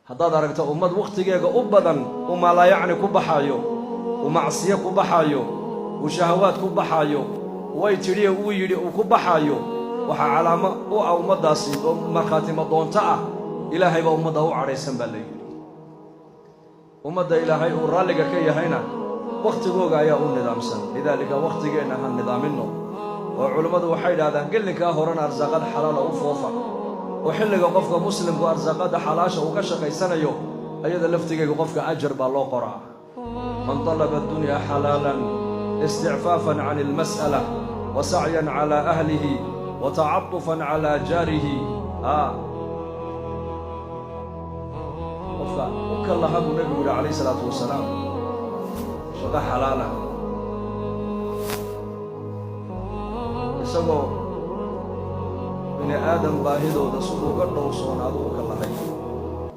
Haddaad aragto ummad wakhtigeega u badan uu maalaayacni ku baxaayo, uu macsiyo ku baxaayo, uu shahawaad ku baxaayo, way tidhiye uu yidhi uu ku baxaayo, waxaa calaamo u ah ummaddaasi oo markhaatima doonto ah, Ilaahay baa ummadda u cadhaysan baa la yidhi. Ummadda Ilaahay uu raalliga ka yahayna wakhtigooga ayaa u nidaamsan. Lidaalika wakhtigeenna ha nidaaminno, oo culimmadu waxay idhahdaan gellinkaa horena arsaaqad xalaala u foofa, oo xilliga qofka muslimku arsaaqadda xalaasha uu ka shaqaysanayo, ayada laftigeega qofka ajar baa loo qoraa. Man talaba addunyaa xalaalan isticfaafan can almas'ala wa sacyan calaa ahlihi wa tacatufan calaa jaarihi, qofka u kallaha buu Nebigu yihi calayh isalaatu wasalaam shaqo xalaala, isagoo bini aadam baahidooda siduu uga dhowrsoonaado u kallahay.